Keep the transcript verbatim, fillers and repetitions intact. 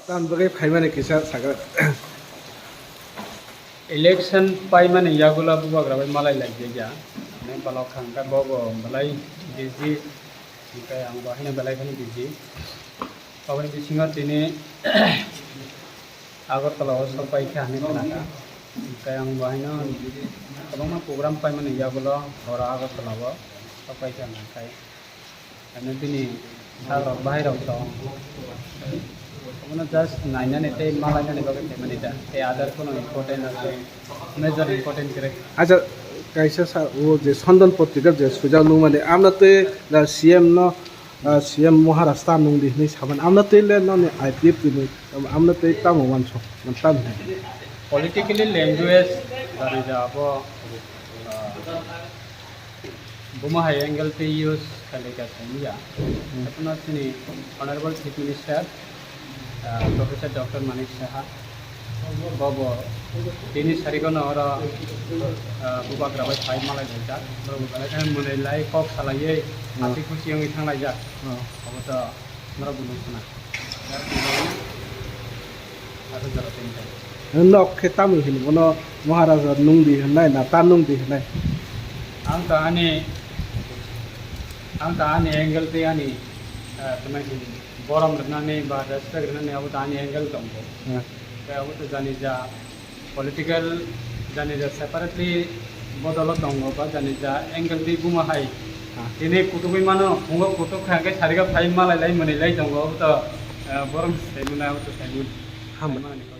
Tam bagwi phaimani kisa sakha. Election paimani yagulo bubagra bai malai lai jaya. Ani balok kha hwnkhe bo bo belai busy. Hwnkhe ang bo haino belai kheno busy. Aboni bisingo tini Agartala o sok pai kha hinwi khna kha. Hwnkhe ang bo haino kwbangma program paimani yagulo oro Agartala o sok pai kha hwnkhe. Ano bini sagrok bahai rok tong. Obono just nainani tei malainani bagwi khaimani da. Tei other kono important ase, major important kwrwi. Acha, kaisa sa, o je Sandan Patrika je sujak nungmani, amna tei da C M no, ah, C M Maharaj ta nung di hinwi samani. Amna tei le noni I P F T ni, amna tei tamo wansok, tamo hinwi. Politically language, dari da abo, ah, Buma hai angle tei use khailai kha saimanya. Hmm. Haphano chini Honorable Chief Minister, ah, Professor Doctor Manik Saha, bo bo tini sarigono oro, ah, bubagra bai phai malai laijak. Borok bo belai kheno mwnwi lai kok salaiwi, hmm, hati khusi wngwi thanglaijak. Hmm. Obo to norok bo nukha na. Nok khe tamni hino bono Maharaja nung di hinai na ta nung di hinai. Ang ta ani, ang ta ani angle tei ani, eh, tei borom rwnani ba respect rwnani abo ta ani angle tongo. Hmm. Tei abo to jani ja political jani ja separately bodolo tongo ba jani ja angle tei buma hai. Hmm. Tini kutukwi mano, phungo kutuk kha khe sariga phai malai lai mwnwi lai tongo, abo to, eh, borom sai mwnai, abo to sai mwnai. Hambai.